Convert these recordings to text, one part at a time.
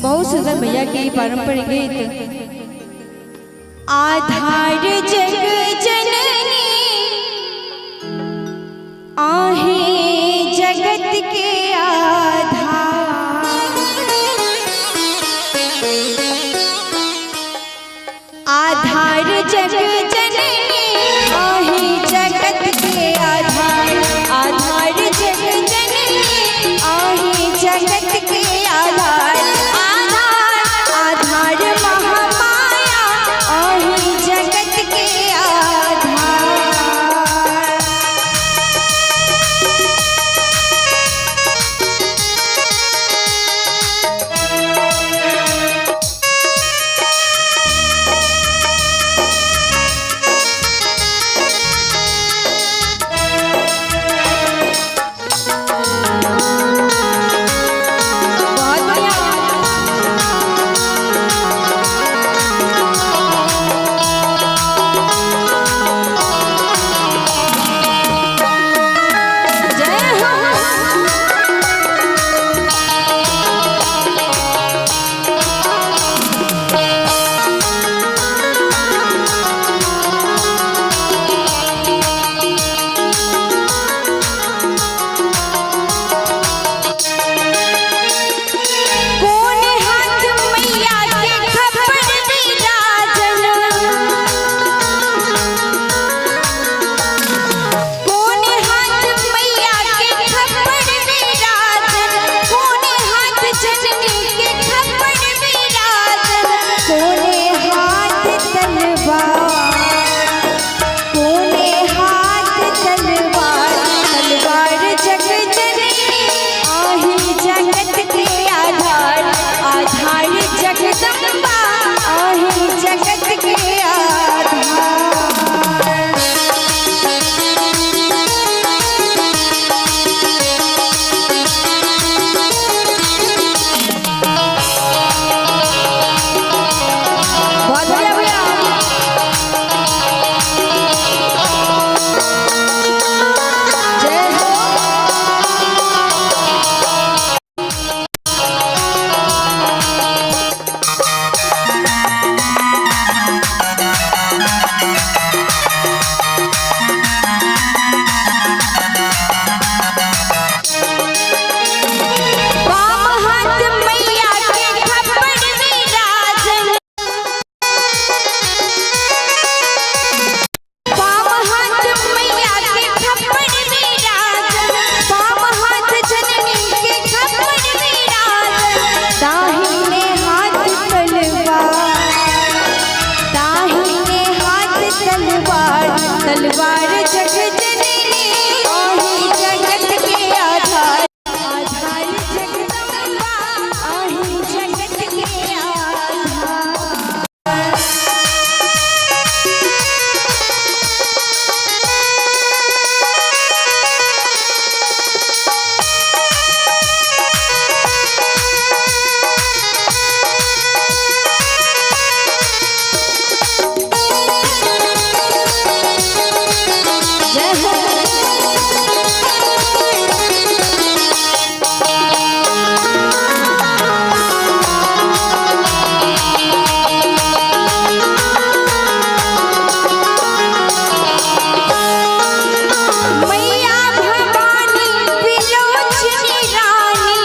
बहुत सुंदर मैया के ई पारंपरिक गीत। आधार जग जननी आहे जगत के आधार, आधार जग जननी आहे जगत के आधार, आधार जग जननी आहे जगत के आधार, आधार आधार महामाया आहे जगत के आधार। बहुत बढ़िया। जय हो। कौन हाथ मैया के खबर विराजन, कौन हाथ मैया के खबर विराजन, कौन हाथ जननी के खबर विराजन, कौन हाथ तलवार, कौन हाथ तलवार, तलवार जग जननी आहे जगत के आधार, आधार जगदम्बा आहे जगत के आधार। बहुत बढ़िया भैया। जय हो। बाम हाथ मैया के खप्पर विराजन, बाम हाथ मैया के खप्पर विराजन, बाम हाथ जननी के खप्पर विराजन, दाहिने हाथ तलवार, दाहिने हाथ तलवार, तलवार जग जननी आहे जगत के आधार, आधार जगदम्बा आहे जगत के आधार। जय हो। मैया भवानी विलोचनी रानी,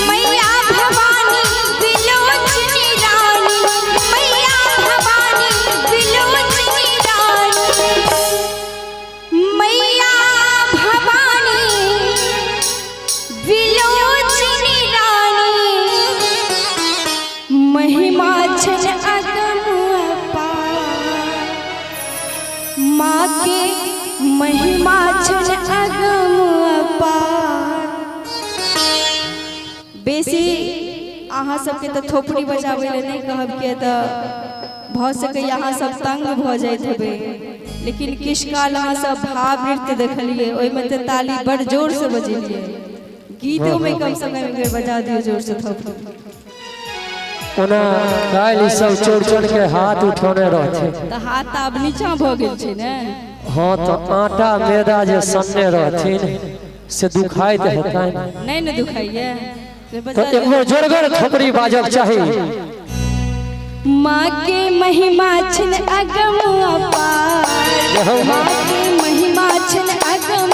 मैया भवानी विलोचनी रानी, मैया भवानी विलोचनी रानी, मैया भवानी विलोचनी रानी, महिमा छन अगम अपार, माँ के महिमा छन अगम अपार। बेसी अहाँ सबके तऽ थोपड़ी बजाबै लए नहि कहब, किया तऽ भऽ सकैए अहाँ सब तंग भऽ जाइत हेबै, लेकिन किछु काल अहाँ सब भाव नृत्य देखलियै, ओहिमे तऽ ताली बड़ जोरसँ बजेलियै। गीतोमे कमसँ कम एक बेर बजा दियौ जोरसँ थोपड़ी। ओना काल्हि ई सब चौड़चन के हाथ उठौने रहथिन, तऽ हाथ तऽ आब नीचाँ भऽ गेल छै ने। हँ, तऽ आटा मैदा जे सनने रहथिन। से दुखाइत हेतनि। नहीं ने दुखाइए। तो एक बेर जोरगर थोपड़ी बाजक चाही। माँ के महिमा छिन अगम अपार, माँ के महिमा छिन अगम।